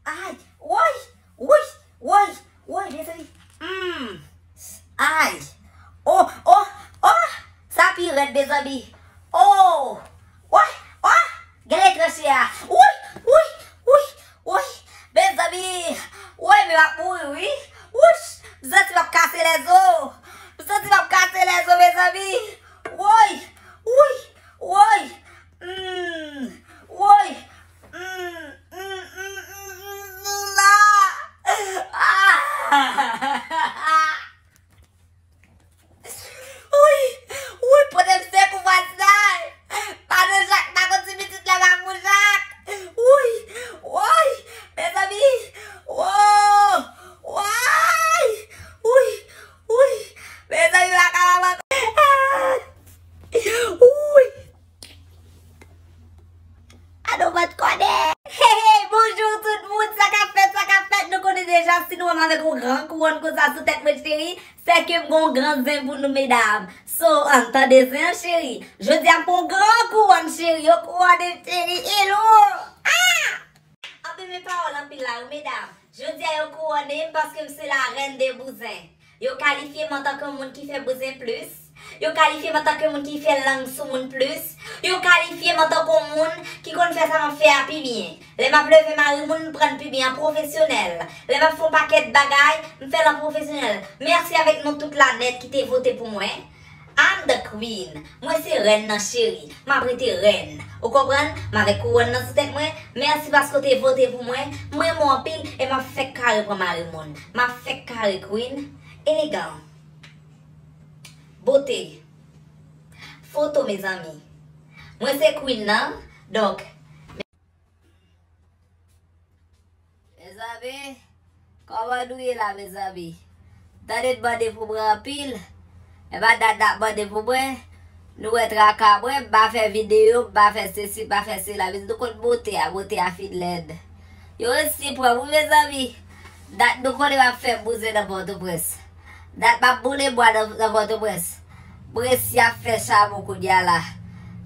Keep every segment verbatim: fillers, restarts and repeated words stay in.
Ay, woy, woy, woy, woy, mezanmi. Hmm. Ay. Oh, oh, oh. Sa pi rèd, mezanmi. Oh. Woy, oh. Gade tranche a. Woy, woy, woy, woy. Mezanmi. Woy, men m ap mouri, wi. Wouch. M santi m ap kase lèzo. M santi m ap kase lèzo, mezanmi. Woy, woy, woy. Hmm. Woy. Hmm, hmm, hmm, hmm, hmm, hmm, la. Ah! Woy, woy, pote m sekou vwazinay. Madan Jak pa konn si pitit la pa pou Jak. Woy, woy, mezanmi. Wo, woy, woy, woy. Mezanmi, m pa kapab ankò. Ah! Woy. Adobat kòde. Hey, hey, bonjou tout moun, sa k ap fèt, sa k ap fèt? Nou konnen deja, si nou wè m avèk yon gran kouwòn konsa sou tèt mwen, cheri, sèke m gen yon gran zen pou nou, medam. So, ann tande zen an, cheri. Jodi a, m pran yon gran kouwòn, cheri. Yo kouwone m, cheri. Hello! Ah! Anpil men pawòl anpil la, wi, medam. Jodi a, yo kouwone m paske m se la reine de bouzen. Yo kalifye m antanke yon moun ki fè bouzen plis. Yo kalifye m antanke yon moun ki fè lang sou moun plis. Yo kalifye m antanke yon moun ki konn fè sa m ap fè a pi byen. Lè m ap leve mari moun, m pran l pi byen an pwofesyonèl. Lè m ap fè yon pakèt bagay, m fè l an pwofesyonèl. Mèsi avèk nou tout la nèt ki te vote pou mwen. I'm the queen. Mwen se rèn nan, cheri. M ap rete rèn. Ou konprann? M avèk kouwòn nan sou tèt mwen. Mèsi paske w te vote pou mwen. M renmen w anpil e m ap fèk kare pran mari moun. M ap fèk kare, queen. Elegan. Bote. Foto, mezanmi. Mwen se queen nan. Donk, mezanmi, kòman nou ye la, mezanmi? Tande n mande pou mwen anpil. E pa dat n ap mande pou mwen. Nou wè traka mwen, m pa fè videyo, m pa fè sesi, m pa fè sela. Men nou konn bote a, bote a fin lèd. Yo resi pran m wi, mezanmi. Dat nou konnen m ap fè bouzen nan Pòtoprens. Dat m ap boule bwa nan, nan Pòtoprens. M resi ap fè chabon kounye a la.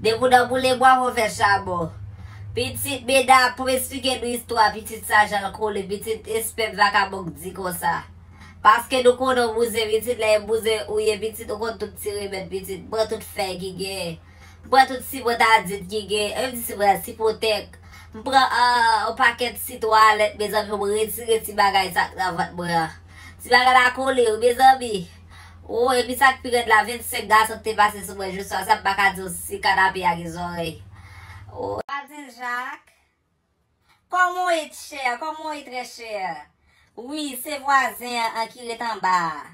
Depi w nan boule bwa, fò w fè chabon. Pitit, medam, pou m esplike nou istwa pitit sa, jan l kole, pitit espèm vakabon k di konsa. Paske nou konnen w bouzen pitit, lè e bouzen ou ye pitit, ou konn tout ti remèd pitit. Pran tout fèy ki genyen. M pran tout sipotadin ki gen, e m di sipotadin, sipotèk. M pran, ah, yon pakèt sitwalèt, mezanmi, pou m retire ti bagay sa k nan vant mwen an. Ti bagay la kole wi, mezanmi. O, epi sa k pi rèd la, vennsenk gason ki te pase sou mwen jodi swa, sa m pa ka di w si kanape a gen zòrèy. O, vwazen Jak. Kòman w ye, chè? Kòman w ye, trè chè? Wi, se vwazen an ki ret anba a.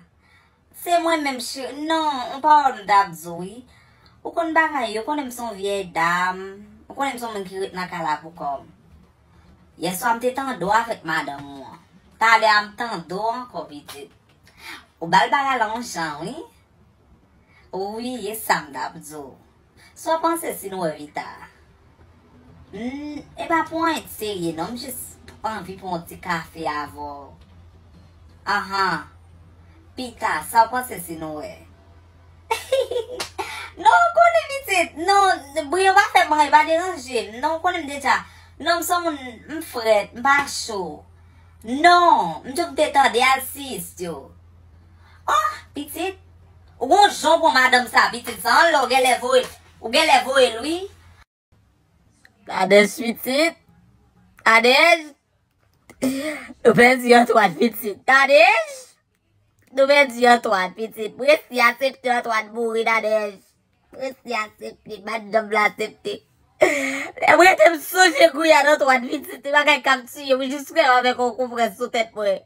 Se mwen menm, cheri. Non, yon pawòl m t ap di w, wi. Ou konn bagay, yo konnen m se yon vyèy dam. Ou konnen m se yon moun ki ret nan kay la pou kò m. Yèswa, m te tande w avèk madanm ou an. Talè a, m tande w ankò, pitit. Ou ba l bagay la yon jan, wi. Wi, e sa m t ap di w. Sa w panse si nou wè Vita? Hmm, e pa pou anyen serye non, m jis anvi pran yon ti kafe avè w. Anhan. Pita, sa w panse si nou wè? Non, ou konnen pitit. Non, bri yo pa fè m anyen, pa deranje m. Non, ou konnen m deja. Non, m se yon moun, m frèt, m pa cho. Non, m t ap detande al siyis yo. Oh, pitit, ou gon jan w pran madanm sa, pitit sa, anlè w genlè voye, ou genlè voye l, wi. Nadèj, pitit. Nadèj. Nou pèdi Antwàn, pitit. Nadèj. Nou pèdi Antwàn, pitit. M resi aksepte Antwàn mouri, Nadèj. M resi aksepte, madanm la aksepte. Lè m rete m sonje gouyad Antwàn, pitit, se bagay k ap tiye m, jis wè avèk yon konprès sou tèt mwen.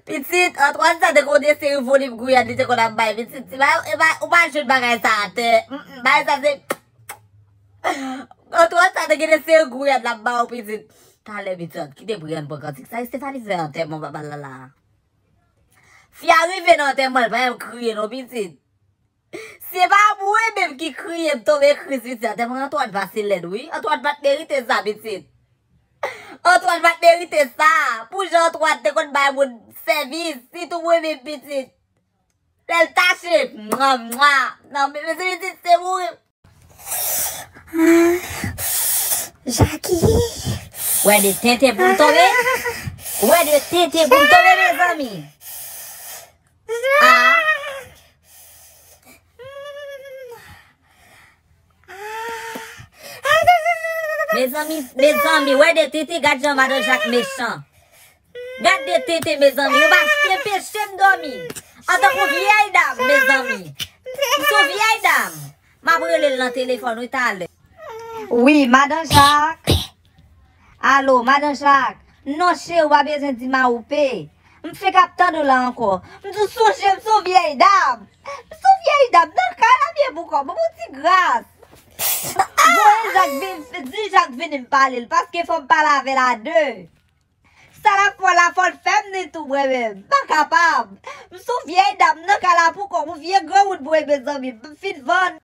Pitit, Antwàn sa te konn de seri volim gouyad li te konn ap bay, pitit. Se pa, e pa, ou pa jwenn bagay sa atè. Mm, mm, bagay sa se, Antwàn sa te gen de seri gouyad l ap ba w, pitit. Talè, pitit, kite Brian pran kantik sa, Estefani fè antèman papa l la la. Fi a rive nan antèman, l pa janm kriye non, pitit. Se pa mwen menm ki kriye, m tonbe kriz, pitit. Antèman Antwàn pase lèd, wi. Antwàn pa t merite sa, pitit. Antwàn pa t merite sa. Pou jan Antwàn te konn bay moun sèvis, sitou mwen menm, pitit. Lè l tache, mwa, mwa. Non, men, men se pitit, se mouri. Ah, Jackie. Wè de tenten pou m tonbe. Wè de tenten pou m tonbe, mezanmi. Ah. Mezanmi, mezanmi, wè de tenten, gad jan madan Jak mechan. Gad de tenten, mezanmi. Yo pa anpeche m dòmi. Antanke yon vyèy dam, mezanmi. M se yon vyèy dam. M ap rele l nan telefòn, wi, talè. Wi, madan Jak. Alo, madan Jak. Non, cheri, w pa bezwen di m a ou pe. M fenk ap tande w la ankò. M di w sonje m se yon vyèy dam. M se yon vyèy dam. Nan kay la byen pou kò. Ban m yon ti gras. Voye Jak vin, di Jak vini m pale l, paske fò m pale avè l a de. Sa l ap fè la, fò l fè m ni tou mwen menm. M pa kapab. M se yon vyèy dam nan kay la pou kò m, yon vye granmoun mwen, mezanmi. M fin vann.